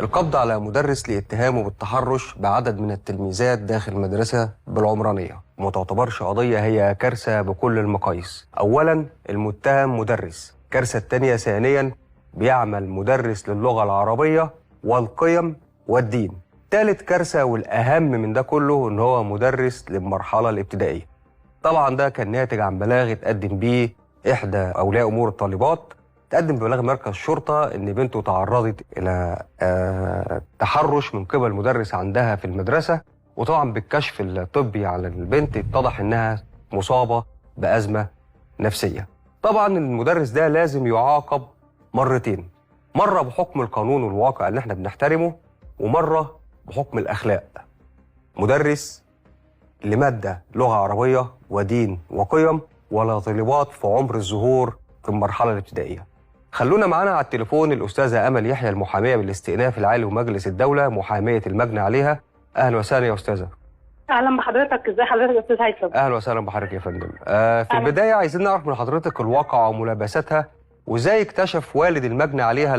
القبض على مدرس لاتهامه بالتحرش بعدد من التلميذات داخل مدرسة بالعمرانية. وما تعتبرش قضية، هي كارثة بكل المقاييس. أولا المتهم مدرس، كارثة التانية ثانيا بيعمل مدرس للغة العربية والقيم والدين. تالت كارثة والأهم من ده كله إن هو مدرس للمرحلة الابتدائية. طبعا ده كان ناتج عن بلاغ اتقدم بيه إحدى أولياء أمور الطالبات، تقدم ببلاغ مركز شرطة إن بنته تعرضت إلى تحرش من قبل مدرس عندها في المدرسة. وطبعا بالكشف الطبي على البنت اتضح إنها مصابة بأزمة نفسية. طبعا المدرس ده لازم يعاقب مرتين، مرة بحكم القانون والواقع اللي احنا بنحترمه، ومرة بحكم الأخلاق. مدرس لمادة لغة عربية ودين وقيم ولا طالبات في عمر الزهور في المرحلة الابتدائية. خلونا معانا على التليفون الأستاذة أمل يحيى، المحامية بالاستئناف العالي ومجلس الدولة، محامية المجني عليها. أهلا وسهلا يا أستاذة. أهلا بحضرتك، إزي حضرتك يا أستاذ هيثم؟ أهلا وسهلا بحضرتك يا فندم. في البداية عايزين نعرف من حضرتك الواقعة وملابساتها، وإزاي اكتشف والد المجني عليها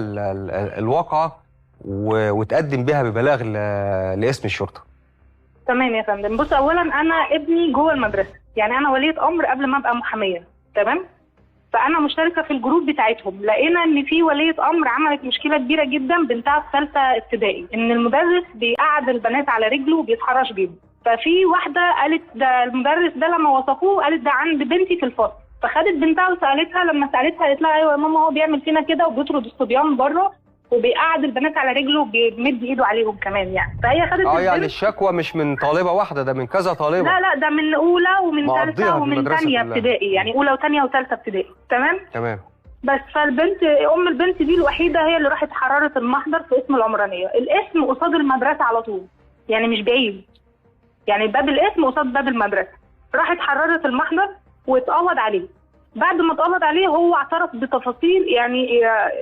الواقعة وتقدم بها ببلاغ لاسم الشرطة. تمام يا فندم. بص، أولا أنا ابني جوه المدرسة، يعني أنا ولية أمر قبل ما أبقى محامية، تمام؟ فأنا مشتركة في ال group بتاعتهم. لقينا إن في ولية أمر عملت مشكلة كبيرة جدا، بنتها في ثالثة ابتدائي، إن المدرس بيقعد البنات على رجله وبيتحرش بيهم. ففي واحدة قالت ده المدرس ده لما وصفوه قالت ده عند بنتي في الفصل، فخدت بنتها وسألتها. لما سألتها قالت لها أيوه يا ماما، هو بيعمل فينا كده وبيطرد الصبيان بره وبيقعد البنات على رجله وبيمد ايده عليهم كمان يعني. فهي خدت يعني الشكوى مش من طالبه واحدة، ده من كذا طالبه. لا ده من اولى ومن ثالثة ومن ثانية ابتدائي، يعني اولى وثانيه وثالثه ابتدائي. تمام تمام. بس فالبنت، ام البنت دي الوحيدة هي اللي راحت حررت المحضر في اسم العمرانية. الاسم قصاد المدرسة على طول، يعني مش بعيد، يعني باب الاسم قصاد باب المدرسة. راحت حررت المحضر واتقبض عليه. بعد ما اتقبض عليه هو اعترف بتفاصيل،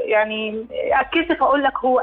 يعني اتكسف اقول لك هو